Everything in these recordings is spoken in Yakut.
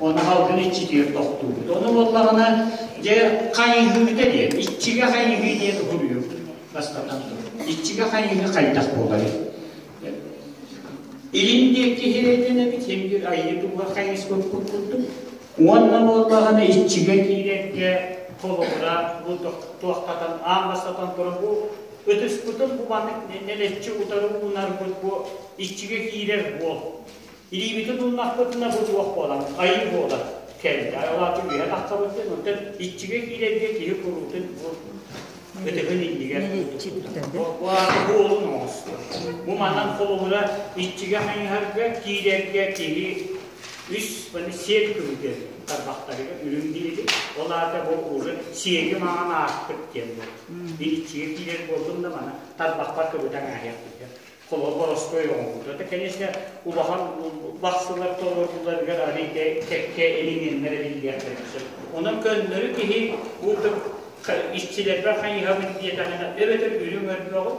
Ону халгын иччитигэр тохтуубут. Ону буоллаҕына, дьэ, хайыһыыта диэн, иччигэ хайыһыы диэн уһуруйу бастатан турар. Иччигэ хайыһыы хайдах буоларый? Илин диэки иһирэтин эбит, син биир айыы туһугар хайыспыт курдук. Уонна буоллаҕына иччигэ киирэргэ холобура бу туохтатан аан бастатан туран бу ытыспытын бу маннык нэлэччи утары уунарбыт бу иччигэ киирэр буол. Илиибитин ууннахпытына бу туох буолан, айыы буолар кэллэ. Ол аата үөһэ тахсабыт диэн, онтон иччигэ киирэргэ киһи куруутун бу ытыһын иннигэр бу аата буолун оҥостор. Бу манан холобура иччигэ хайыһарга киирэргэ киһи үс сиэл күлүгэр тарбахтарыгар үрүҥ диэри, ол аата бу уже сиэги маҥан аартык диэн бу. Иччигэ киирэр буоллум да мана тарбахпар кыбытан ааһыахпыт. Холобур боростуой оҥоһуута. Это, конечно, улахан бахсылар толоруларыгар арый кэккэ элеменнэр эбиллиэхтэрин сөп. Онон көннөрү киһи бу иччилэрбэр хайыһабын диэтэҕинэ эбэтэр үрүҥ өрбөҕү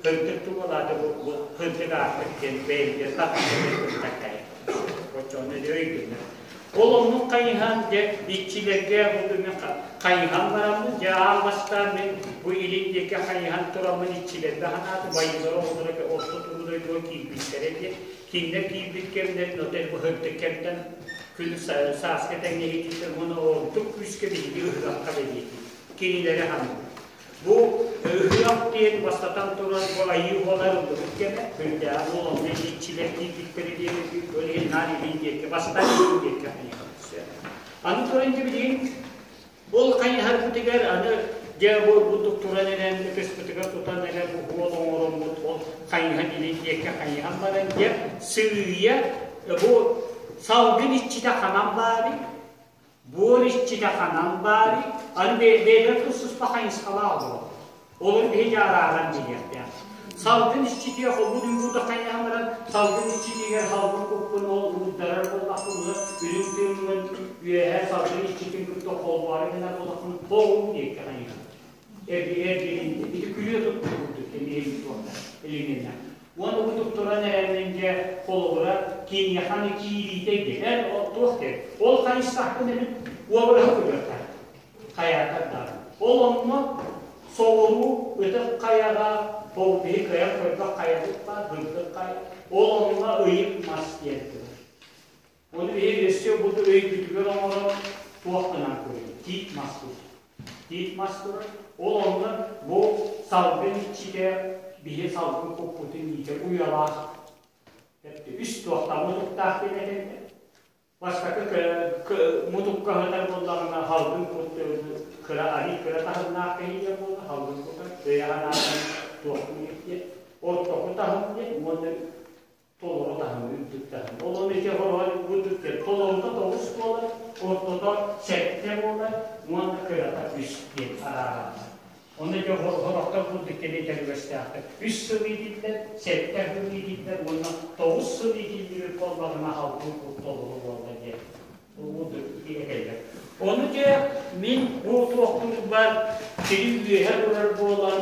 кырдьык тугу бу кырдьык аартык диэн бэйэтигэр тахсар Оччоҕуна өйдөнөр. Ол оннук хайыһан дьэ иччилэргэ бу күнү хайыһан бараммын, дьэ аан бастаан мин бу илин диэки хайыһан тураммын иччилэргэ санаатым, байыылара оҕолоро орто туруу дойдуга киирбиттэрэ диэн. Кинилэр киирбит кэмнэрин отель быһырдык кэмтэн күн сааскы тэҥнэһиититтэн уонна ордук күүскэ биһиги ыһыахха бэлиэтиир. Кинилэри саныыбын. Бу ыһыах диэн бастатан туран бу айыы буолар ыллыбыт кэмэ, күндээҕи буол онно иччилэр киирбиттэрэ диэн ол иһин наар илин диэки, бастаан илин диэки хайыһабыт. Аны туран дьэ билигин ол хайыһарбытыгар аны дьэ бу бурдук туран эрэн ытыспытыгар тутан эрэ бу уол оҥороммут ол хайыһан илин диэки хайыһан баран дьэ сыыйа бу салгын иччитэ ханан баарый Буор иччитэ ханан баарый? Аны бэйэлэр тус-туспа хайысхалаах олорор. Олор биһиги арааран билиэхтээх. Салгын иччитигэр холбуу дүҥкүүтэ хайаан баран, салгын иччитигэр салгын куппун ол уурдарар буоллахпына, үрүҥ тыыммын үөһэ салгын иччитин кытта холбоору гынар буоллахпына, тоҕуу диэки хайыһар. Эргилиннэ. Ити күрүө туттар курдук кэмиһин туохта илиҥиннэ. Уонна бу туттаран эрэммин дьэ холобура киниэхэ киириитэ диэн туох диэн ол хайыстахпын эбит уобараһы көрүөххэ хайаатар даҕаны. Ол онно соҕуруу ытык хайаҕа ол биһи кыайан көрбөх хайабыт баар, бырдык хайа. Ол онно ыйык мас диэн турар. Ону биһиги өссө бу өйбүтүгэр оҥорон туох гынан көрөбүт? Тиит мас турар. Тиит мас турар. Ол онно бу салгын иччитэ биһи салгын куппутун иитэ уйалаах үс туохтан мутуктаах диэн этэллэр. Бастакы мутукка сытар буоллаҕына салгын кут кыра арыы кыра таһымнаах киһи диэн буолла салгын кута өйө-санаатын туохтун диэн ортоку таһым диэн уонна толору таһым үрдүк таһым. Ол ону ити хороҕор үрдүк диэн толорута тоҕус буолар, ортото сэттэ буолар уонна кырата үс диэн араараллар. Онно ити хорохтор курдук кэлин үгэстээхтэр. Үс сыл иитиллэр, сэттэ сыл иитиллэр уонна тоҕус сыл иитиллибит буоллаҕына халбыыр толору буолла диэн этэллэр. Ону дьэ мин бу туохпутугар сирин үөһэ турар буолан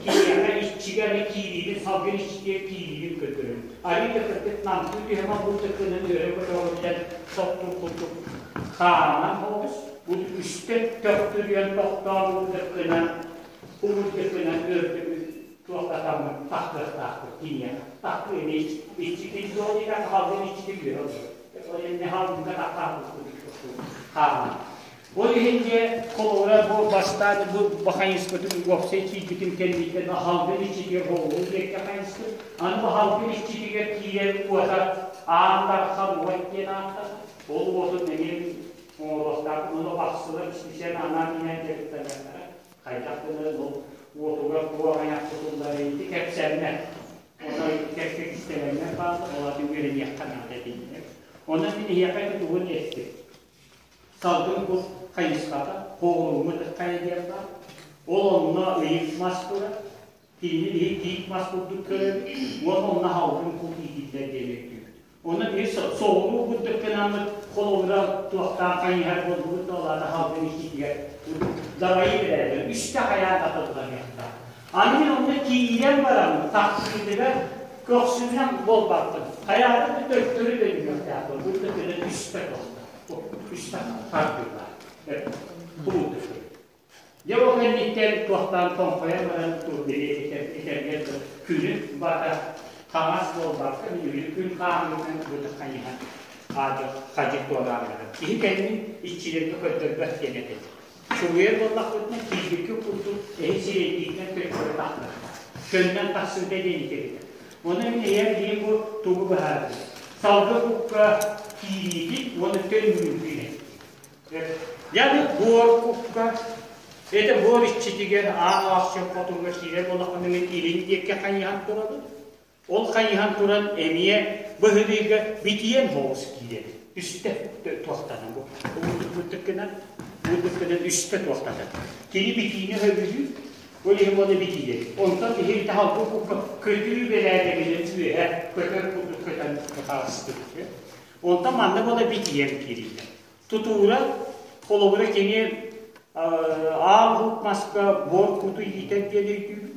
киһиэхэ иччигэ аны киириибин, салгын иччитигэр киириибин көрдөрөбүн. Арыы да кырдьык намтыы түһэн олбут кынын өрө көтөҕүллэн соттур курдук хааман соҕус, бу үстэ төхтүрүйэн тохтоон урдуккынан, урдуккынан өрдүк туохтатаммыт тахтыахтаахпыт киниэхэ. Тахтыы эмиэ иччитин суол диэхэ салгын иччити үөрэ олорор. Ол иһин халгынга тахтаах курдук хааман. Ол иһин дьэ, холобура бу бастаан бу хайыспытын уопсай киирбитин кэнниттэн халгын иччитигэр хоҕуруу диэккэ хайыспыт. Аны бу халгын иччитигэр киирэр уота аан дархан уот диэн ааттанар. Ол уотун эмиэ оҥоруохтаах. Ону бахсылар исписиэн анаан иһэн дьарыктаныахтара. Хайдах гынан ол уотугар туох айах тутуллар ити кэпсэммэт. Ону кэккэ кистэлэҥнэр бааллар, ол аты үөрэниэххэ наада этиллэр. Онон мин эһиэхэ ити тугун эттим. Салгын кус хайысхата хоҕурууҥу хайа диэн баар. Ол онно ыйык мас турар. Кинини биһи тиит мас курдук көрөбүт уонна онно салгын кут иитиллэр диэн өйдүүбүт. Онно биһи соҕуруу курдук гынаммыт холобура туохтаах хайыһар буолбут да ол аата салгын иччитигэр дабайыы бэрээдэгэр үстэ хайаан да тылланыахтаах. Аны мин онно киирэн баран тахсыытыгар көхсүнэн буолбаппын. Хайаата да төттөрү төннүөхтээхпин. Бу да үстэ туолла. Үстэ хардыылаах. Кулууту. Дьэ ол кэнниттэн туохтаан тоҥхойон баран этэргэ күнү бата хаҥас буолбакка күн хаамыытынан бытык хайыһан хадьык туораан барар. Киһи кэннин иччилэргэ көрдөрбөт диэн этэ. Суруйар буоллахпытына киирбиккин курдук эһи сирэйдиитинэн төттөрү тахсар. Көннөн тахсыыта диэн итэбитэ. Онон мин эйэр диэн бу тугу быһаарабын. Салгы кукка киириитин уонна төннүүтүн. Яны буор кукка это буор иччитигэр аан оохсуон хотугар киирэр буоллахпына мин илин диэкки хайыһан турабын. Ол хайыһан туран эмиэ быһырыыга битийэн соҕус киирэр. Үстэ туохтанан бу гынан гынан үстэ туохтанар. Кини битиини сөбүлүүр, ол иһин уонна битиилэр. Онтон иһин таһалбы кукка көтүү бэрээдэгинэн үөһэ көтөр курдук көтөн таҕыстыбыт. Онтон манна буола битийэн киириллэр. Тутуура, холобура кини аал луук маска буор куту иитэр диэн өйдүүбүт.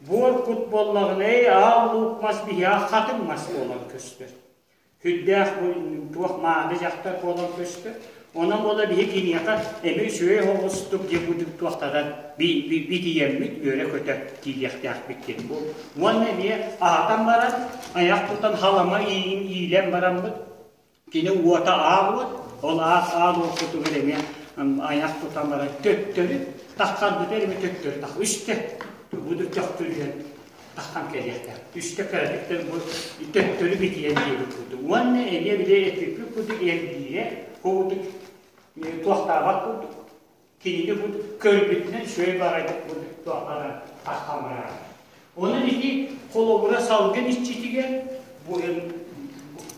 Буор кут буоллаҕына, эй, аал луук мас биһиэхэ хатыҥ мас буолан көстөр. Сүрдээх туох мааны дьахтар буолан көстөр. Онон буола биһи киниэхэ эмиэ үчүгэй оҕустук дьэ курдук туохтаран битийэммит үөрэ-көтө киириэхтээхпит диэн бу. Уонна эмиэ аһатан баран, айах тутан халама иигин иилэн бараммыт Кини уота аал уот, ол аас аал уоппутугар эмиэ айах тутан баран төттөрү таххарбыта эмиэ төттөрү тах үстэ буду төхтүрүйэн таххан кэлиэхтээх. Үстэ кыратыктан бу төттөрү битийэн диэбит курдук. Уонна эмиэ били эппиппит курдук эргиирэ курдук туохтаабат курдук. Кинини бу көрбүтүнэн үчүгэй баҕайытык курдук туохтаан таххан барар. Онон ити холобура салгын иччитигэр,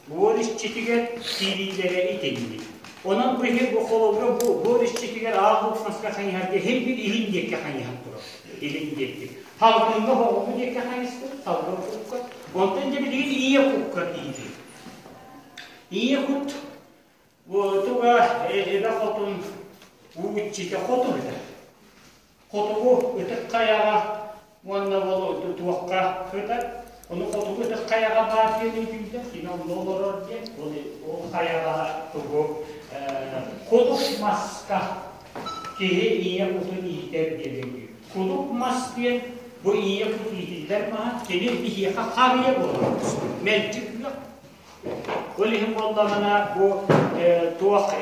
буор иччитигэр киириилэрэ итинник. Онон бу иһин бу холобура бу буор иччитигэр аал лук маска хайыһарга иһин бир илин диэки хайыһан турар. Илин диэки. Салгыҥҥа хоҕугу диэки хайыспыт, салгын кукка. Онтон дьэ билигин ийэ кукка киирии. Ийэ кут бу туга эбэ хотун уу иччитэ хотун этэ. Хотугу Ытык Хайаҕа уонна ол туохха сытар, ону Хотугу Ытык Хайаҕа баар диэн өйдүүллэр, кини онно олорор диэн, ол, ол хайаҕа тугу кудук маска киһи ийэ кутун иитэр диэн өйдүүр. Кудук мас диэн бу ийэ кут иитиллэр маһа кини биһиэхэ харыйа буолар. Мэлдьи күөх. Ол иһин буоллаҕына бу туох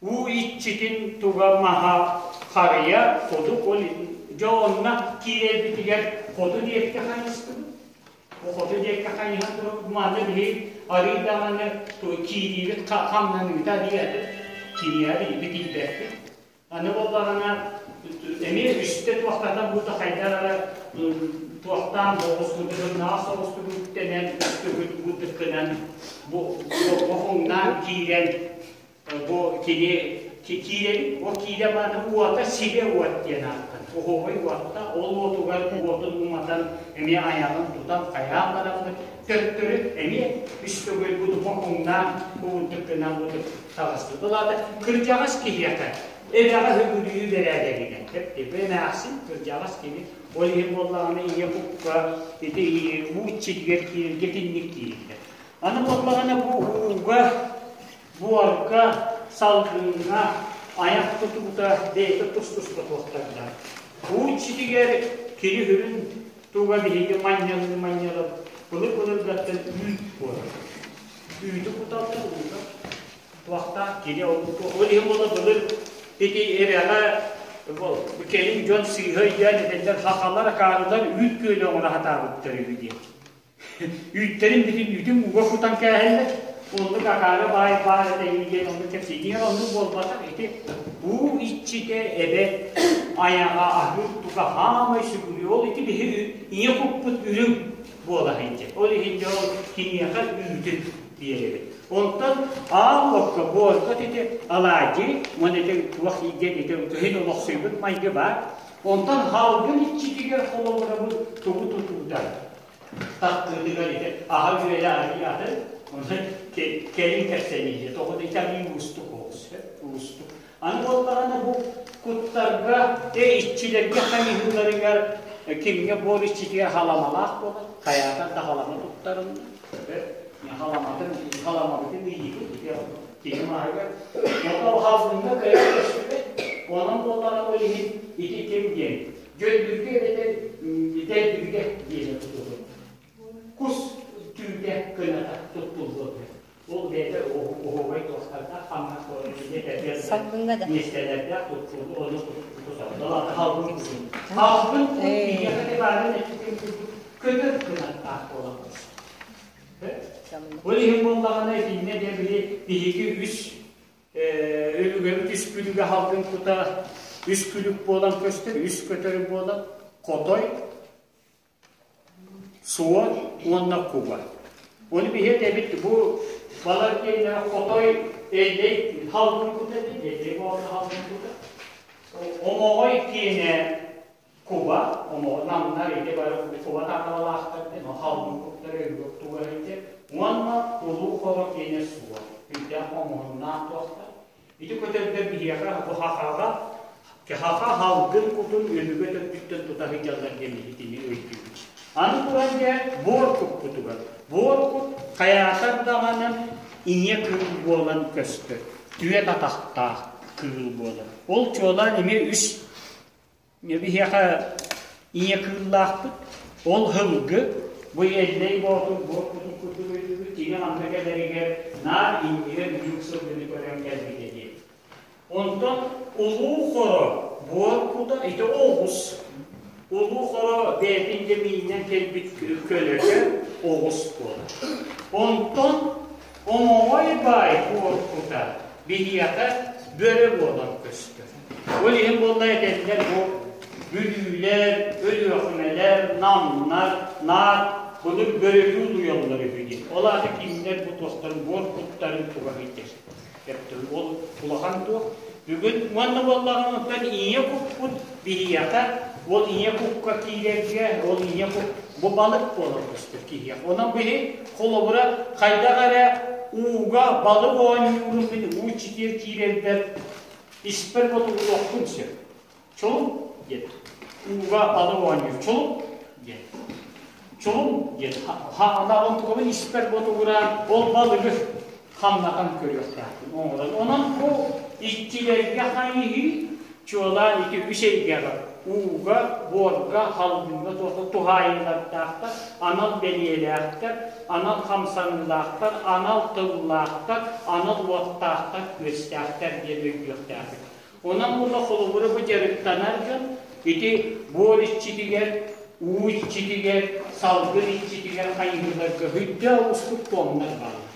Уу иччитин туга маһа харыйа хоту ол дьэ онно киирэрбитигэр хоту диэкки хайыспыт. Бу хоту диэкки хайыһан турабыт манна биһи арыый даҕаны киириибит хамнаныыта диэт кириэри битийбэппит. Аны буоллаҕына эмиэ үстэ туохтатан буута хайдах эрэ туохтаан боҕус соҕустук үктэнэн үстүгүт бутыккынан бу бохуҥнаан киирэн Бу кини киирэн, ол киирэ бааны уота сибэ уот диэн ааттан. Оһуобай уотта, ол уотугар уотун уматан, эмиэ айаҕын тутан, хайаан бараммыт, төттөрү эмиэ үс төгүл бу хоҥнаан, куурдук гынан бу таҕыспыт. Ол аата кырдьаҕас киһиэхэ эбэҕэ үгүрүйүү бэрээдэгинэн тэп эмээхсин кырдьаҕас кини ол иһин буоллаҕына ийэ кукка ити уу иччитигэр киирэргэ итинник киириллэр. Аны буоллаҕына бу ууга буорга, салгыҥҥа айах тутуута бэйэтэ тус-туспа туохтардаах. Уу иччитигэр кини сүрүн туга биһиги манньалыы манньалап былыр-былыргаттан үүт буолар. Үүтү куталлар ууга. Туохтаах кини ол ол иһин буола былыр ити эбэҕэ кэлин дьон сыыһа өйдөөн этэллэр хахалар акаарылар үүт күөлү оҥоро сатаабыттар үһү диэн. Үүттэрин бүтүн үүтүн ууга кутан кээһэллэр. Оннук акаары баай баар этэ диэн оннук кэпсиир. Оннук буолбатах. Ити уу иччитэ эбэ айаҕа аһыыр туга хаамай сүгүрүй. Ол ити биһи ийэ куппут үрүҥ буола сылдьар. Ол иһин дьэ ол киниэхэ үүтүн биэрэбит. Онтон аал уокка буорга ити алаадьы уонна ити туох диэн ити кыһын олохсуйбут майгы баар. Онтон халгын иччитигэр холобурабыт тугу тутуута тахтыытыгар ити аһа-үөлэ арыый атын, онон кэлин кэпсэнииһи тоҕо да ити уустук оҕус уустук. Аны буоллаҕына бу куттарга, иччилэргэ хайыһыыларыгар кимҥэ буор иччитигэр халамалаах буолар, хайаатар да халама туттарыллар. Халаматын, халамабытын ыйыыбыт ити киһи мааһыгар. Онтон халгыҥҥа кыайан көстүбэт. Онон буоллаҕына ол иһин ити ким диэн дьөллүргэ эбэтэр дэлбиргэ диэн тутуллар. Кус түүтэ кыната туттуллуо Ол бэйэтэ оһуобай туохтардаах хамнас Салгыҥҥа да. миэстэлэрдээх туттуллу ону туталлар. Халгын кутун. Халгын кут киһиэхэ де баарын эппитин курдук көтөр кынаттаах буолан Ол иһин буоллаҕына итиннэ дьэ били биһиги үс өбүгэбит үс күлүгэ халгын кута үс күлүк буолан көстөр, үс көтөр буолан хотой, Суон уонна куба. Ону биһи этэбит бу балар диэннэрэ хотой эллэй халгын кута диэн, эллэй буолла халгын кута. Омоҕой киэнэ куба, омоҕо намнар ити бары куба таҥаралаахтар диэн, халгын куттара өйгөх туга диэн. Уонна улуу хоро киэнэ суон. Үрдээх хомуһуннаах туохтар. Ити көтөрдөр биһиэхэ бу хахаҕа хаха халгын кутун өбүгэ төрдүттэн тута сылдьаллар диэн итини өйдүүбүт. Аны туран дьэ буор куппутугар. Буор кут хайаатар даҕаны ийэ кыыл буолан көстөр. Түөт атахтаах кыыл буолар. Ол чуолаан эмиэ үс Биһиэхэ ийэ кыыллаахпыт, ол һылгы, бу Эллэй Боотур буор кутун курдук өйдүүбүт, кини манна кэлэригэр наар иннигэр үрүҥ сылгыны көрөн кэлбитэ диэн. Онтон Улуу Хоро буор кута ити оҕус. Улуу Хоро бэйэтин дьэ миинэн кэлбит көлөтө оҕус буолар. Онтон Омоҕой баай буор кута биһиэхэ бөрө буолан көстөр. Ол иһин буолла этэллэр бу бүлүүлэр, өлүөхүмэлэр, намнар, наар былыр бөрөлүү утуйаллар үһү диэн. Ол аата кинилэр бу туохтарын буор куттарын туга сылдьар. Ол улахан туох. Бүгүн уонна буоллаҕына оттон ийэ куппут биһиэхэ ол ийэ кукка киирэргэ ол ийэ кук бу балык буолар көстөр киһиэхэ. Онон биһи холобура хайдах эрэ ууга балык оонньуурун мин уу иччитигэр киирэрбэр Испэр ботугуруохпун сөп. Чулум диэн. Ууга балык оонньуур. Чулум диэн. Чулум диэн. Хаалаҕын испэр ботугураан ол балыгы хамнатан көрүөхтээхпин оҥорон. Онон бу иччилэргэ хайыһыы чуолаан ити үс эйгэҕэ ууга, буорга, халгыҥҥа туһаайыылардаахтар, анал бэлиэлээхтэр, анал хамсаныылаахтар, анал тыллаахтар, анал уоттаахтар, күөстээхтэр диэн өйдүөхтээхпит. Онон була холобура бу дьарыктанар дьон ити буор иччитигэр, уу иччитигэр, салгын иччитигэр хайыһыыларга үрдээх уустук туомнар бааллар.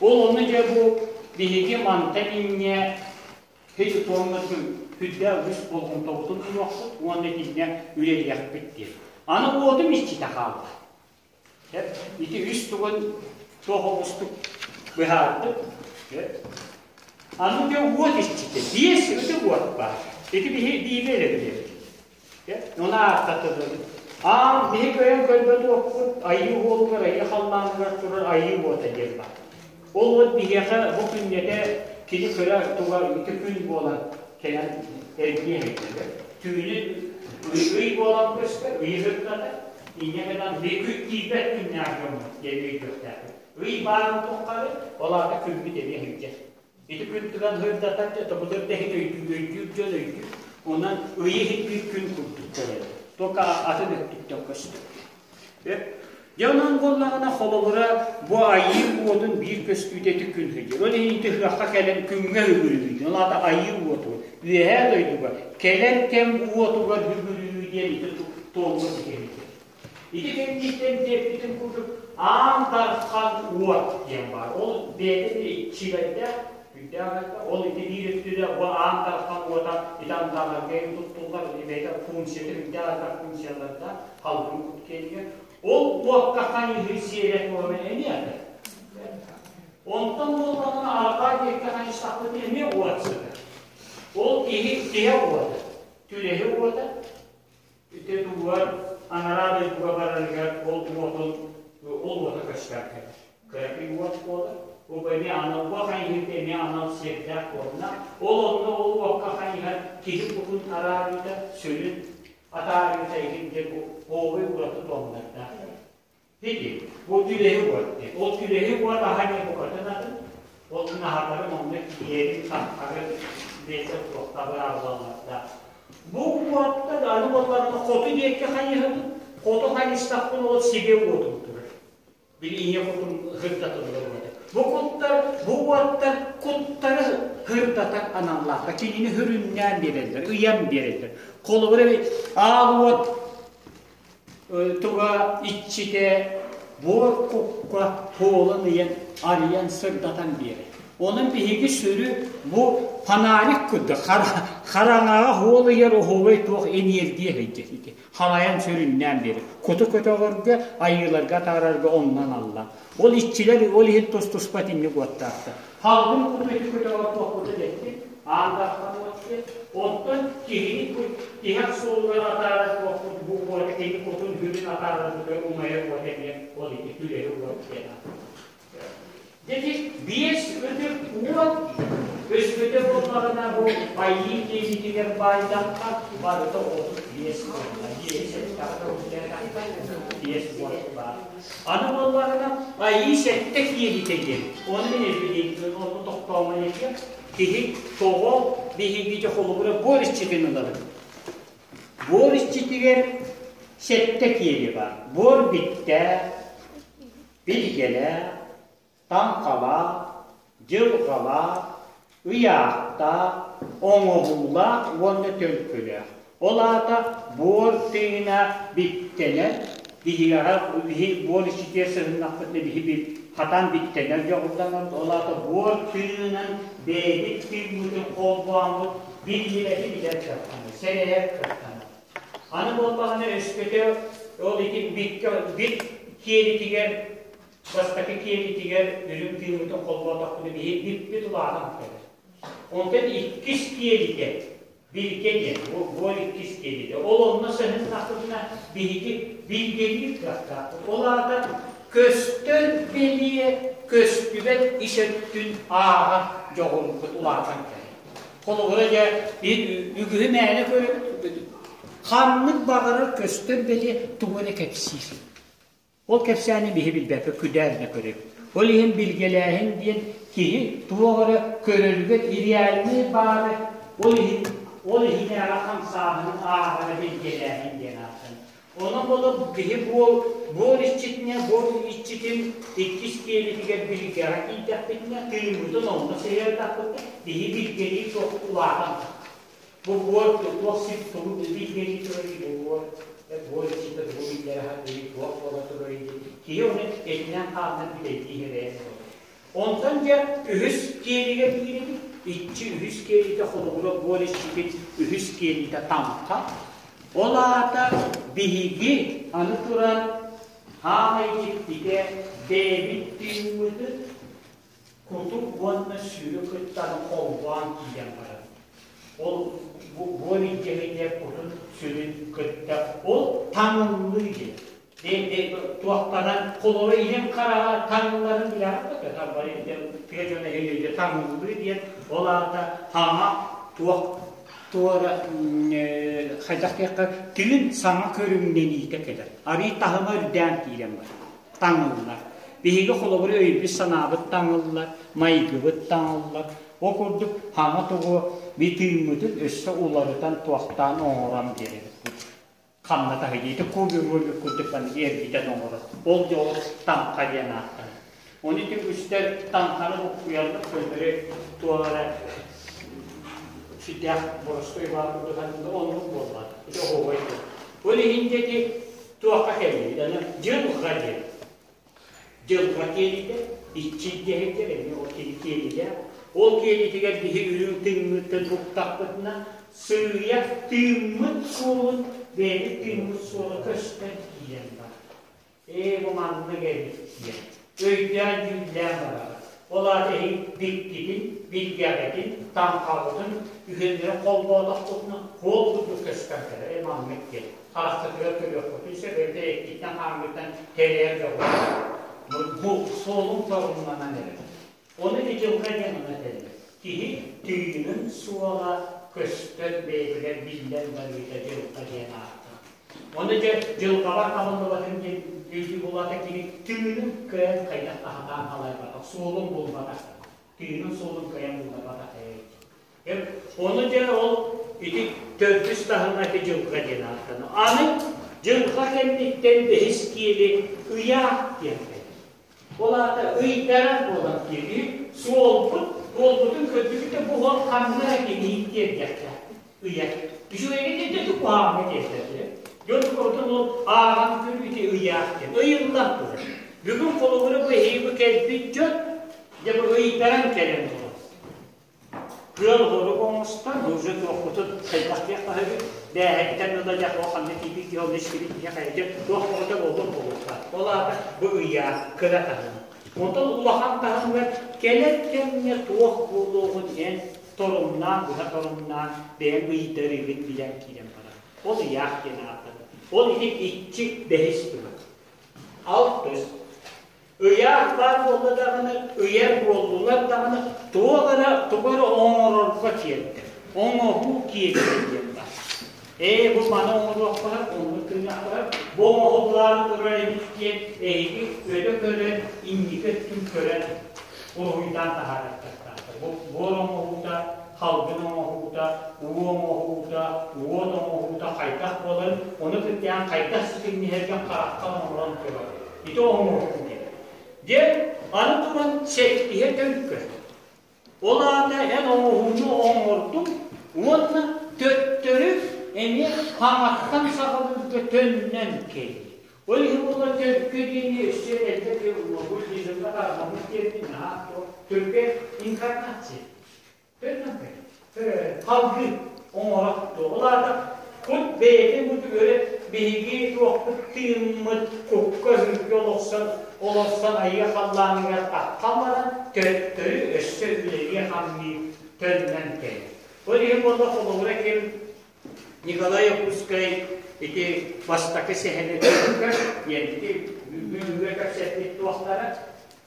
Ол ону дьэ бу биһиги мантан инньэ Ити туомнаргын сүрдээх үгүс болҕомтобутун ылыахпыт уонна итиннэ үлэлиэхпит диэн. Аны уотум иччитэ хаалла. Ити үс тугун туох оҕустук быһаардым. Аны дьэ уот иччитэ. Биэс ытык уот баар. Ити биһи бииби эрэ билэбит. Ону ааттатыллыбыт. Аан биһи кыайан көрбөт уоппут айыы уолугар, айыы халлааныгар турар айыы уота диэн баар. Ол уот биһиэхэ бу күннэтэ кини кыра туга ити күн буолан кэлэн эргийэ сылдьар. Түүнүн ый буолан көстөр, ыйы сырдатар. Инньэ гынан күн тиийбэт күннээх дьоммут диэн өйдүөхтээхпит. Ый баарын тухары ол аата күммүт эмиэ сылдьар. Ити күн тыган сырдатар, тобутур да иһит өйдүүр, өйдүүр дьон өйдүүр. Онон ыйы иһит биир күн курдук көрөр. Только атын өттүттэн көстөр. Дьэ онон буоллаҕына холобура бу айыы уотун биир көстүүтэ ити күн сылдьар. Ол иһин ити ыһыахха кэлэн күҥҥэ үгүрүү. Ол аата айыы уоту. Үөһээ дойдуга кэлэр кэм уотугар үгүрүү диэн ити туомҥа ситиһиллэр. Ити кэнниттэн диэппитин курдук Аан Дархан уот диэн баар. Ол бэйэтэ иччилэрдээх, күүрдээх элбэх. Ол ити биир өттүнэ бу Аан Дархан уота ити андаҕарга туттуллар, бэйэтэ функцията үрдээх элбэх функциялардаах, халгын кут киэнигэр. Ол уокка хайыһыы сиэрэ-туома эмиэ атын. Онтон буоллаҕына арҕаа диэки хайыстахпытына эмиэ уот сытар. Ол киһи тиһэ уота, түлэһи уота, Ити туһугар анараа дойдуга барарыгар ол уотун ол уота көстөр кэлэр. Кыракый уот буолар. Бу эмиэ анал уо хайыһыыта эмиэ анал сиэрдээх буолна. Ол онно ол уокка хайыһар киһи кутун араарыыта, сүрүн атаарыыта иһин диэн оҕуй ураты туомнардаах. Ити, бу түлэһи уот диэн. Ол түлэһи уот аһа диэн букатын атын. Ол наһаларын онно киэрин, саххарын бэйэтэ туохха быраабылалардаах. Бу уоттар аны буоллаҕына хоту диэки хайыһабын, хоту хайыстахпын ол сибэ уотум турар. Били ийэ кутум һырдатыллар уота. Бу куттар, бу уоттар куттары һырдатар аналлаахтар. Кинини һүрүннээн биэрэллэр, ыйан биэрэллэр. Холобура аал уот туга иччитэ буор кукка туолан ыйан арыйан сырдатан биэрэр. Онон биһиги сүрү бу фонарик курдук хараҥаҕа хуол ыйар оһуобай туох энергия сылдьар ити. Халайан сүрүннээн биэрэр. Куту көтөҕөргө, айыыларга атаарарга оннун алла. Ол иччилэр ол иһин тус-туспа итинник уоттаахтар. Халгын куту ити көтөҕөр туохпутун эттим, аан дархан уот диэн. Онтон киһини тиһэх суолугар атаарар туохпут бу уот киһи кутун сүрүн атаарарбытыгар умайар уот эмиэ ол ити түлэһи уот диэн Дьэ биэс ытык уот өскөтө буоллаҕына бу айыы киһитигэр баайдахха барыта 35 буолла. Биэһи сэттэҕэ төгүллээтэххэ 35 уот баар. Аны буоллаҕына айыы сэттэ киэлитэ диэн. Ону мин эбилиэйбин онно тохтоомон этиэм. Киһи тоҕо биһиги дьэ холобура буор иччитин ылабыт. Буор иччитигэр сэттэ киэли баар. Буор биттээх, билгэлээх, таҥхалаах, дьылҕалаах, ыйаахтаах, оҥоһуулаах уонна төлкөлөөх. Ол аата буор тыына биттэнэр, биһиэхэ биһи буор иччитигэр сыһыннахпытына биһи хатан биттэнэр дьоҕурданар, ол аата буор тыынынан бэйэбит тыыммытын холбооммут биллибэти билэр кыахтанар, сэрэйэр кыахтанар. Аны буоллаҕына өскөтө ол ити биккэ бит киэлитигэр бастакы киэлитигэр үрүҥ тыыммытын холбоотохпуна биһи биппит улаатан кэлэр. Онтон иккис киэлитэ билгэ диэн, бу буор иккис киэлитэ. Ол онно сыһыннахпытына биһиги билгэлиир кыахтаахпыт. Ол аата көстөр бэлиэ көстүбэт ис өттүн ааҕар дьоҕурбут улаатан кэлэр. Холобура дьэ, үгүһү мээнэ көрөбүт, ханнык баҕарар көстөр бэлиэ тугу эрэ кэпсиир. Ол кэпсээни биһи билбэппит, күдээринэ көрөбүт. Ол иһин билгэлээһин диэн киһи туох эрэ көрөрүгэр реальнай баары, ол иһин ол иһинээҕи хамсааһыны ааҕара билгэлээһин диэн ааттанар. Онон буолар киһи буол буор иччитинэ, буор иччитин иккис киэлитигэр билгэҕэ киирдэхпитинэ, тыыммытын онно сыһыардахпытына, биһи билгэлии суох улаатан Бу буор туох сир тугу билгэлии турарый, бу буор буор иччитэ тугу биллэрэ сатыырый, туох буола турарый диэн киһи ону этинэн-хаанынан бүтэйдии иһэрэ буолар. Онтон дьэ үһүс киэлигэ киирэбит, иччи үһүс киэлитэ холобура буор иччитин үһүс киэлитэ таҥха. Ол аата биһиги аны туран хаамай дьиктитэ бэйэбит тыыммытын кутук уонна сүрү кыттан холбоон киирэн барар. Ол буор илдьэһиннэр кутун сүрүн кытта ол таҥыллыы диэн. Туохтанан холоро илин хараҕа таҥылларын билэҕит тыа дьоно иһин таҥыллыы диэн ол аата хаҥа туох туора хайдах диэххэ тыын саҥа көрүҥнэниитэ кэлэр арый таһыма үрдээн киирэн барар таҥыллар биһиги холобур өйбүт санаабыт таҥыллар майгыбыт таҥыллар ол курдук хаҥа тугу тыыммытын өссө уларытан туохтаан оҥорон биэрэбит ханна таһыйда ити кубик курдук маннык эргитэн оҥорор. Ол дьоҕус таҥха диэн ааттанар. Ону ити үгүстэр таҥханы буккуйаллар, көннөрү туох эрэ сүрдээх боростуой баар курдук саныыллар, оннук буолбат. Ити оһуобай Ол иһин дьэ ити туохха кэллибит? Аны дьылҕа диэн. Дьылҕа киэлитэ, иччи дэһитэр эмиэ ол кини киэлилээх. Ол киэлитигэр биһи үрүҥ тыыммыттан уктахпытына, сыыйа тыыммыт суолун, бэйэбит тыыммыт суола көстөн киирэн барар. Ээ, бу маннык эбит диэн. Өйдөөн дьүүллээн бараҕыт. Ол аата эһиги биккитин, билгэҕитин, таҥхаҕытын үһүөннэрин холбоотоххутуна, хуол курдук көстөн кэлэр. Ээ, маннык диэн. Хараххытыгар көрүөххүтүн сөп, эбэтэр эккиттэн-хааҥҥыттан тэрийэр дьоҕур. Бу суолун торумнанан эрэр. Ону ити дьылҕа диэн ону этэллэр. Киһи тыынын суола көстөн бэйэтигэр биллэн барыыта дьылҕа диэн ааттанар. Ону дьэ дьылҕабар табыллыбатын диэн Өйдүү буолаата кини тыынын кыайан хайдах аһатаан халайбатах, суолун булбатах. Тыынын суолун кыайан булбатах эбит. Ону дьэ ол ити төрдүс таһымҥа ити дьылҕа диэн ааттанар. Аны дьылҕа кэнниттэн бэһис киэли ыйаах диэн кэлэр. Ол аата ыйдарар буолан киирии суолбут, суолбутун көрдүбүт да бу уол ханна эрэ киһи тиэрдэххэ ыйар. Үчүгэйгэ тиэрдэ куһаҕаҥҥа тиэрдэр. Дьон курдук ол ааҕан көрүүтэ ыйаах диэн ыйыллар турар. Бүгүн холобура бу эһиги кэлбит дьон дьэ бу ыйдаран кэлэн олорор. Кыал хорук оҥостон, уже туохпутун хайдахтыах хаһыгыт, бээһэттэн ыла дьэ ханна тиийбит киһи онно истибит киһи хайдах туох оҕото буолуох буолуохтаах. Ол аата бу ыйаах кыра таһым. Онтон улахан таһымҥа кэлэр кэмҥэ туох буолуоҕун эн торумнаан, быһа торумнаан бэйэҥ ыйдарыыгын билэн киирэн барар. Ол ыйаах диэн ааттанар. Ол иһин иччи бэһис турар. Алтыс. Ыйаах баар буолла даҕаны, ыйар буоллулар даҕаны, туох эрэ тугу эрэ оҥорорго тиэрдэр. Оҥоһуу киэргэл диэн баар. Ээ, бу маны оҥоруохпуна, оннук гыныахпына, бу оҥоһуллаары турар эбит диэн эһиги өтө көрөн, инники өттүн көрөн уруһуйдаан таһаарыахтаахтар. Бу буор оҥоһуута, халгын оҥоһуута, уу оҥоһуута, уот оҥоһуута хайдах буоларын, ону кытта хайдах ситимниһэргэ харахтан оҥорон көрөр. Ити оҥоһуу диэн. Диэн аны туран сэттиһэ төлкө. Ол аата эн оҥоһууну оҥордуҥ уонна төттөрү эмиэ хаҥаттан саҕалыырга төннөн кэлии. Ол иһин буолла төлкө диэни өссө эрдэ буддизмҥа тарҕаммыт диэбитин наһаа төлкө инкарнация. Төннөн кэлии. Халгыы оҥорор. Ол аата кут бэйэтин бу түгэрэ биһиги туохпут тыыммыт кукка сүргэ олохсон олорсон айыы халлааныгар таххан баран төттөрү өссө үлэлии хамныы төннөн кэлэр. Ол иһин буолла холобура ким Николай Якутскай ити бастакы сэһэнэ төлкө диэн ити бүгүҥҥү кэпсэппит туохтара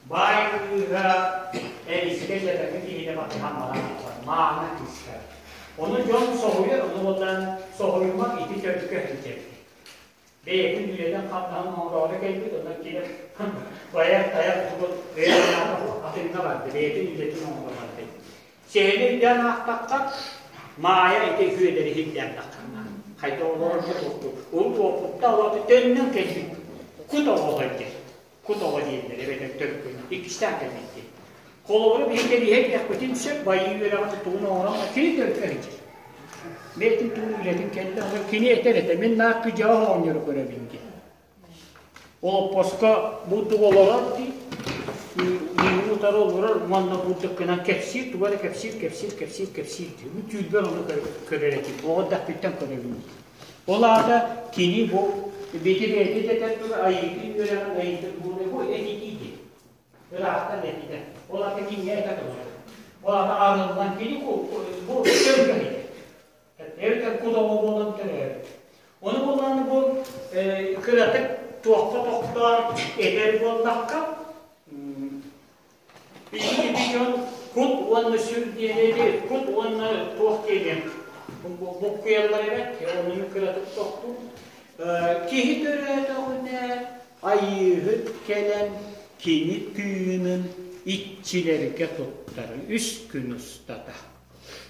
баай кыыһа Элискэ дьадаҥы киһитэ батыһан баран мааны кыыска. Ону дьон соһуйар, ону буоллаан соһуйумах ити төлкө сылдьар. Бэйэтин үлэтин-хамнаһын оҥороору кэлбит, онон кини байар-тайар тугу атыҥҥа барда, бэйэтин үлэтин оҥоро барда. Сэһэни өйдөөн аахтахха, Маайа ити Үөдэри иһиллээн тахханна. Хайда олорорго туохтуу. Урут уоппутта олорто төннөн кэлбит. Кут оҕолор диэн. Кут оҕо дииллэр эбэтэр төлкөн. Иккистээн кэлбит диэн. Холобура биһи кэлиһэ диэхпитин сөп байыы үөрэҕин тугун оҥорон кини төлкө сылдьар. Бэйэтин тугун үлэтин кэллэ, кини этэр этэ, мин наах күдьэҕэ оҕонньору көрөбүн диэн. Олоппоско бурдук олорор дии, миигин утары олорор уонна бурдуккунан кэпсиир, тугу эрэ кэпсиир, кэпсиир, кэпсиир, кэпсиир дии. Бу түүлбэр ону көрөр этим, оҕо эрдэхпиттэн көрөбүн дии. Ол аата кини бу бити бэйэтэ этэр турар айыытын үөрэҕин айыытын буолуо бу этитии дии. Ыраахтан этитэ. Ол аата кинигэ этэ турар. Ол аата арыллан кини бу төлкө Эбэтэр кудаҕа буолан төрөөбүт. Ону буоллаҕына бу кыратык туохха тохтоон этэр буоллахха, биһиги дьон кут уонна сүр диэни кут уонна туох диэни буккуйаллар эбэт, ону кыратык тохтуу. Киһи төрөөтөҕүнэ айыыһыт кэлэн кини тыынын иччилэргэ туттар үс күн устата.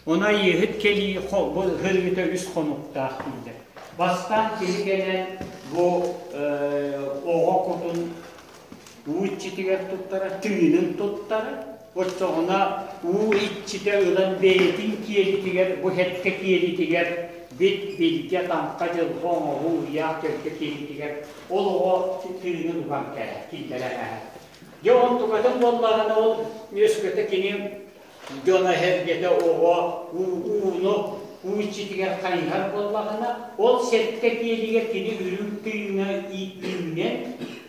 Ону айыыһыт кэлии бу һырыыта үс хонуктаах дииллэр. Бастаан киһи кэлэн бу оҕо кутун уу иччитигэр туттара, тыынын туттара. Оччоҕуна уу иччитэ ылан бэйэтин киэлитигэр, бу хэткэ киэлитигэр бит билгэ таҥха дьылҕа оҥоһуу ыйаах төлкө киэлитигэр ол оҕо тыынын уган кэлэр, киллэрэн ааһар. Дьэ онтукатын буоллаҕына ол үөскэтэ кини Дьоно эһэргэтэ оҕо ууну уу иччитигэр хайыһар буоллаҕына, ол сэттэ киэлигэр кини үрүҥ тыына үүнэн,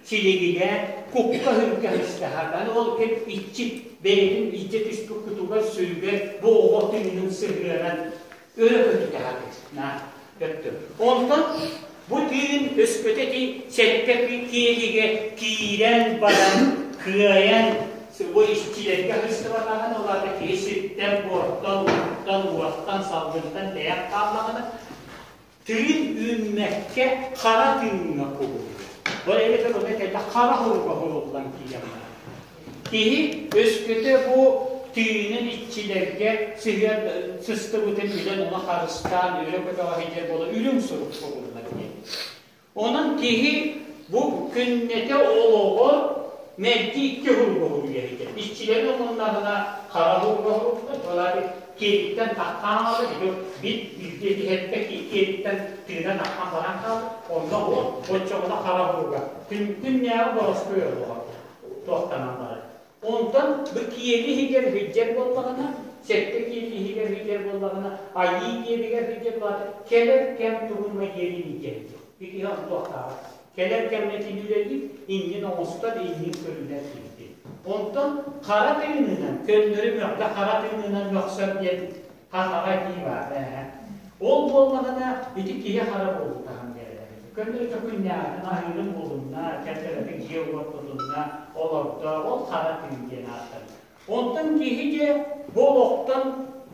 силигилээн, кукка-сүргэ сыстаһар. Ол кэм иччи бэйэтин илдьэ түспүт кутугар, сүрүгэр бу оҕо тыынын сыһыаран өрө көтүтэ сатыыр. Онтон бу тыын өскөтө ити сэттэ киэлигэ киирэн баран кыайан бу иччилэргэ сыстыбатаҕына, ол аата киһи сиртэн, буортан, ууттан, уоттан, салгынтан тэйэн хааллаҕына, тыын үүммэккэ хара тыыҥҥа кубулуйар. Ол эбэтэр ону этэллэр хара хоруга хоруллан киирэн барар. Киһи өскөтө бу тыынын иччилэргэ сыһыан сыстыбытын билэн ону харыстаан өрө көтөҕө сылдьар буола үрүҥ сурук суруллар диэн. Онон киһи бу күннэтэ олоҕор мэлдьи икки уһуруга уһуруйар эбит. Иччилэрин омуннаҕына хара уһуруга уһуруктар, ол аата киэриттэн таххан хаалар, бит бииргэ иһэртэ киэриттэн тыына таххан баран хаалар, онно ол оччоҕуна хара уһуруга күн күннээҕи боростуой олоҕор туохтанан барар. Онтон бу киэли иһигэр сылдьар буоллаҕына, сэттэ киэли иһигэр сылдьар буоллаҕына, айыы киэбигэр сылдьар буоллаҕына, кэлэр кэм тугун диэри иитэр. Ити онтуохтааҕа. Кэлэр кэмҥэ кини үлэлиир, иннин оҥостор, иннин көрүнэр киһи. Онтон хара тыынынан, көннөрү мөхтө хара тыынынан мөхсөр диэн хаһаҕа этии баар. Ол буоллаҕына, ити киһи хара буолуутаһан биэрэр. Көннөрү төкүннээҕитин аһыырын булунна, кэлтэрэтик дьиэ уот тутунна, олордо, ол хара тыын диэн ааттанар. Онтон киһи дьэ бу олохтон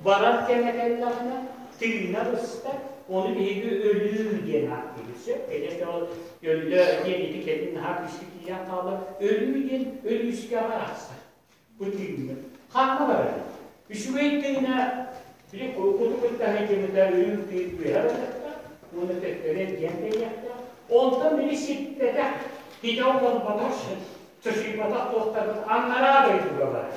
барар кэмэ кэллэҕинэ, тыына быстар, ону биһиги өлүү диэн ааттыыбыт. Сөп? Кэлэр ол өллө диэн ити кэлин наһаа күүскэ киирэн хаалар. Өлүү диэн өлүүскэҕэ арахсар. Бу тыыҥҥа. Ханна барар? Үчүгэй тыына били куту кытта сылдьыбыта үрүҥ тыын үөһэ барыахтаах уонна төттөрү эргийэн кэлиэхтээх. Онтон били сиппэтэх, ситэ оҥорботох, чочуйбатах туохтарбыт анараа дойдуга барар.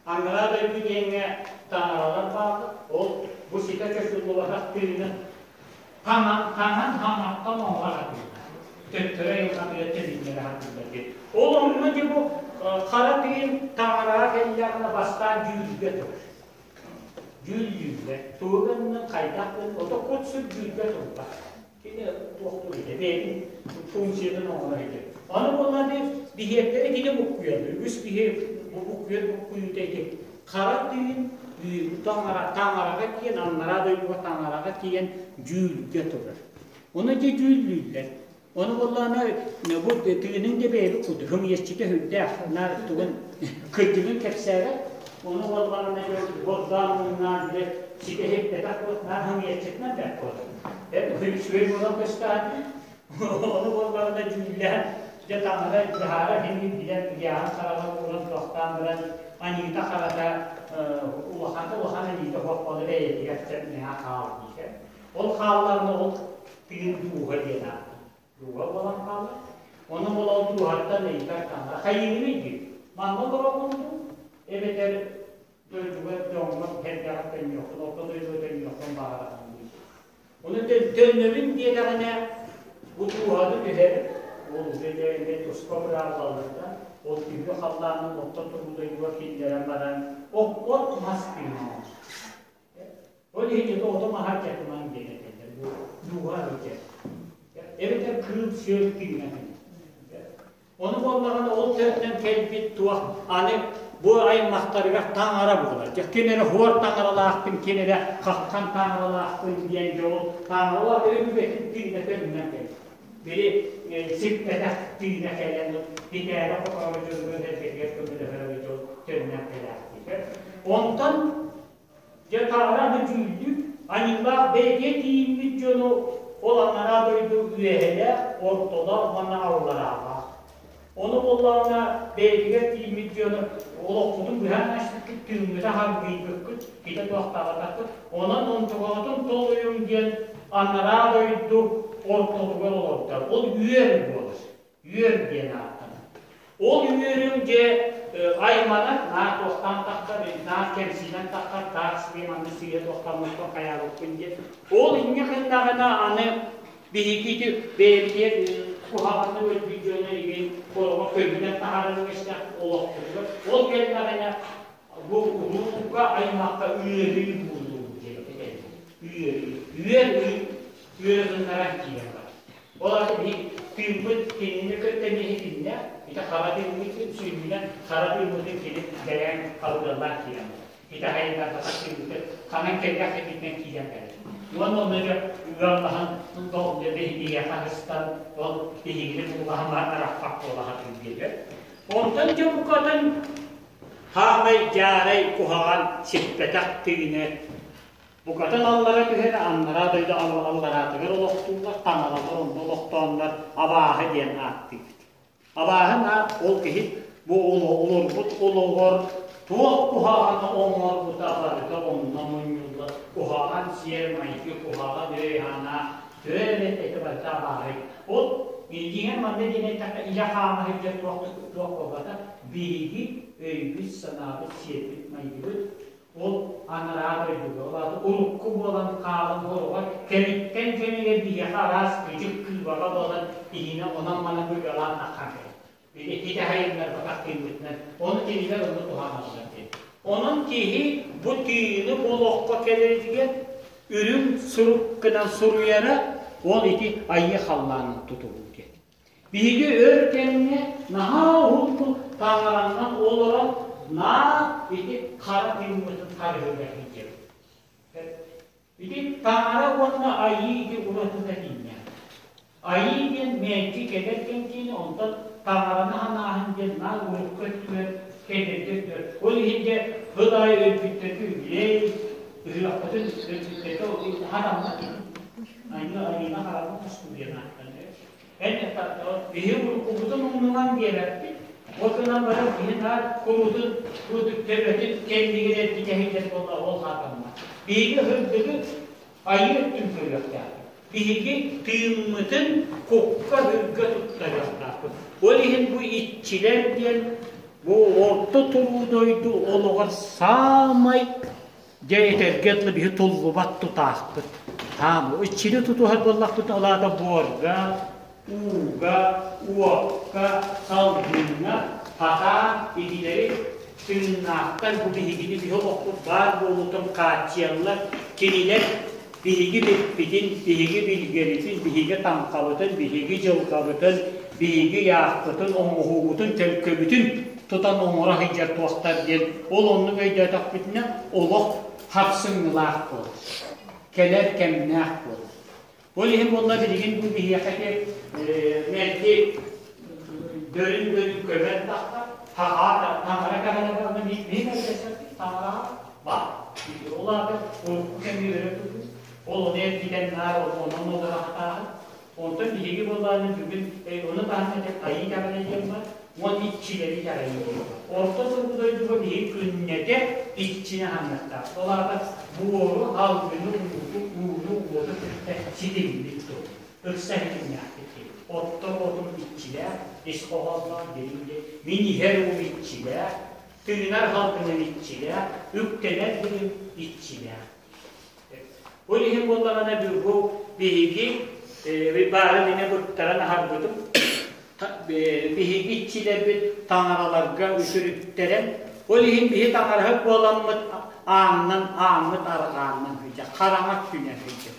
Анараа дойду диэҥҥэ таҥаралар бааллар. Ол бу ситэ чочуллубатах тыыны Таҥан, таҥан хаҥаттан оҥоро сатыыллар. Төттөрү айылҕатыгар төнүннэрэ сатыыллар диэн. Ол онно дьэ бу хара тыын таҥараҕа кэллэҕинэ бастаан дьүүлгэ турар. Дьүүллүүллэр. Тугу гыннын, хайдах гын, ото кут-сүр дьүүлгэ турбат. Кини туохтуур этэ, бэйэтин функциятын оҥорор этэ. Аны буолла биһиэктэри кини буккуйар. Үгүс киһи бу буккуйар буккуйуута ити. Хара тыын таҥара, таҥараҕа тиийэн, аннараа дойдуга таҥараҕа тиийэн дьүүлгэ турар. Ону дьэ дьүүллүүллэр. Ону буоллаҕына бу тыынын да бэйэбит курдук хымыйаччыта сүрдээх наар тугун кырдьыгын кэпсээбэт. Ону буоллаҕына дьэ бордоон муҥнаан бile ситэ иһиппэтэх наар хымыйаччытынан бэрт буолар. Үчүгэй буолан көстөҕүнэ Ону буоллаҕына дьүүллэһэн, дьэ таҥара дьаһаара иһин билэн ыйааһын хараҕа ууран туохтаан баран аньыыта-харата улахана улахан аньыыта суох буола бэйэтигэр чэ хаал диир. Ол хаалларына ол тыын дууһа диэн ааттанар. Дууһа буолан хаалар. Ону ол ол дууһаттан ыйытар таҥара хайыыгыный диир. Манна олороҕун дуу эбэтэр дойдуга дьоҥҥор эрдэҕэр төннүөххүн, орто дойдуга төннүөххүн баҕараҕын дии. Ону төннөбүн диэтэҕинэ, бу дууһаны түһэр, ол дьэ туспа быраабылаларда, ол түһүү халлаанын орто туруу дойдуга киллэрэн баран, от мас тыына Ол иһин ото ото маһа дьатымаҥ диэн этэллэр, бу дууһа эбитэ. Эбэтэр кыыл-сүөл тыына Ону буоллаҕына ол төрүтүнэн кэлбит туох аны бу аймахтарыгар таҥара буолар. Дьэ ким эрэ хуор таҥаралаахпын, ким эрэ хаххан таҥаралаахпын диэн дьэ ол таҥара өбүгэтин тыына төннөн кэлэр. Били сиппэтэх тыына кэлэн итээбэ хоторо дьонугар эргэтигэр көмөлөһөр дьол төннөн кэлээхтиир. Онтон Дьэ таҥара аны дьүүллүүр, аньыылаах бэйэтигэр тиийиммит дьону ол анараа дойду үөһэлээх, ортолоох уонна аллараалаах. Ону буоллаҕына бэйэтигэр тиийиммит дьону олохпутун быһан аспыккыт, тыыммыта харгыйбыккыт, китэ туохтаабатаххыт, онон онтукаҕытын толуйуҥ диэн анараа дойду ортотугар олордор. Ол үөр буолар. Үөр диэн ааттанар. Ол үөрүҥ дьэ айманар, наар туохтаан тахсар, наар кэмсинэн тахсар, таах сиэ манна сыыйа туохтаммыппын хайаабыппын диэн. Ол инньэ гыннаҕына аны биһиги ити бэйэбитигэр куһаҕаннык өлбүт дьону игин олоҕо көмүнэн таһааран үгэстээх олохпутугар ол кэллэҕинэ бу урууга аймахха ыарыы буолуу диэн этэллэр. Ыарыы. Үөр үөр гыннаран киирэн барар. Ол аата биһиги тыыммыт кинини кытта эмиэ ити хара тыыммытын сүнньүнэн хара тыыммытын кини бэлээн халыгаллаан киирэн ити хайыннарбатах тыыммытын ханан кэллэх кэлбитинэн киирэн кэлэр. Уонна онно дьэ ыаллаһан биһиэхэ ыстан ол биһигини булгаһан баран арахпат буола сатыыр диэбэт. Онтон дьэ букатын хаамай дьаарай куһаҕан сиппэтэх тыыны. Букатын аллара түһэр, аннараа дойду аллараатыгар олохтууллар, таҥаралар онно олохтооннор абааһы диэн ааттыыбыт. Абааһы наар ол киһи бу олорбут олоҕор туох куһаҕаны оҥорбута барыта онно мунньуллар. Куһаҕан сиэр-майгы, куһаҕан өй-санаа төһө эмэ этэ барыта абааһы. Ол дьиҥэр манна диэн эттэххэ илэ хаама сылдьар туох туох буолбата биһиги өйбүт-санаабыт, сиэрбит-майгыбыт ол анараа дойдуга, ол аата урукку буолан хаалан олоҕор кэмиттэн кэмигэр биһиэхэ араас кыдьык кыыбаҕа буолан иһинэ онон-манан быгалаан таххан кэлэр. Ити хайыннарбатах тыыммытынан, ону кинилэр ону туһаналлар диэн. Онон киһи бу тыыны олоххо кэлэригэр үрүҥ суруккынан суруйара ол ити айыы халлаанын тутуһуу диэн. Биһиги өр кэмҥэ наһаа уһун таҥараннан олорон наар ити хара тыыммытын харыһыгар сылдьабыт. Ити таҥара уонна айыы ити уратыта итиннэ. Айыы диэн мэлдьи кэлэр кэмчиини, онтон таҥараны санааһын диэн наар урукку өттүгэр, кэлэргэ өттүгэр. Ол иһин дьэ сыл аайы өлбүттэргэ үбүлүөй ыһыахпытын өлбүттэргэ хатаммат. Айыы айыына хараҕын тустуу диэн ааттанар. Эн биһи уруккубутун умнунан биэрэппит. Ол гынан баран киһи наар куруутун төбөтүн кэннигэр эргитэ сылдьар буолла ол хаатаммат. Биһиги сырдыгы айыы өттүн көрүөхтээхпит. Биһиги тыыммытын кукка-һүргэ туттарыахтаахпыт. Ол иһин бу иччилэр диэн бу орто туруу дойду олоҕор саамай Дьэ этэргэ дылы биһи туллубат тутаахпыт. Хаам иччини тутуһар буоллахпыт ол аата буорга, ууга, уокка, салгыҥҥа хатаан итилэри тыыннаахтар бу биһигини биһи олохпут баар буолуутун хааччыйаллар. Кинилэр биһиги биппитин, биһиги билгэбитин, биһиги таҥхабытын, биһиги дьылҕабытын, биһиги ыйаахпытын, оҥоһуубутун, төлкөбүтүн тутан оҥоро сылдьар туохтар диэн ол оннук өйдөөтөхпүтүнэ олох хапсыҥҥылаах буолар, кэлэр кэмнээх буолар. Ол иһин буолла билигин бу биһиэхэ мэлдьи дөрүн-дөрүн көмөн тахсар, таҥара кэҕэлэ барна мин таҥараҕа бар. Ол аата урукку кэми өрө тутуу, ол ону эргитэн наар онон олорохтааҕын Онтон биһиги буоллаҕына бүгүн ону таһынан этэр айыы итэҕэлэ диэн бар уонна иччилэри итэҕэйии диэн бар. Орто туруу дойдуга биһиги күннэтэ иччини аһаныахтаах. Ол аата буору, алгыны, ууту, ууну, уоту кытта ситиммит тыл. Ыкса ситимнээхпит диэн. Оттор отум иччилээх, ис хоһоонноох дириҥ диэн. Мин иһэр уум иччилээх, тыынар салгыным иччилээх, үктэнэр сирим иччилээх. Ол иһин буоллаҕына бу биһиги баарын эмэ быктаран аһарбытым. Биһиги иччилэрбит таҥараларга үтүрүттэрэн, ол иһин биһи таҥараһыт буоламмыт ааннан ааммыт арҕааннан сылдьар, хараҥа өттүнэн сылдьар,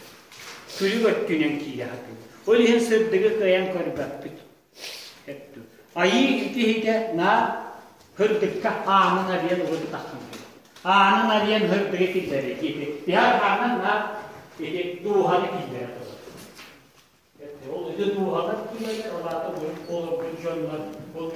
күлүк өттүнэн киирэ сатыыр. Ол иһин сырдыгы кыайан көрбөппүт. Айыы киһитэ наар һырдыкка аанын арыйан уһутутаххын Аанын арыйан һырдыгы киллэрэр ити. Тиһэх аанын наар ити дууһаны киллэрэр. Ол ити дууһалар киирэллэр, ол аата олорбут дьоннор ол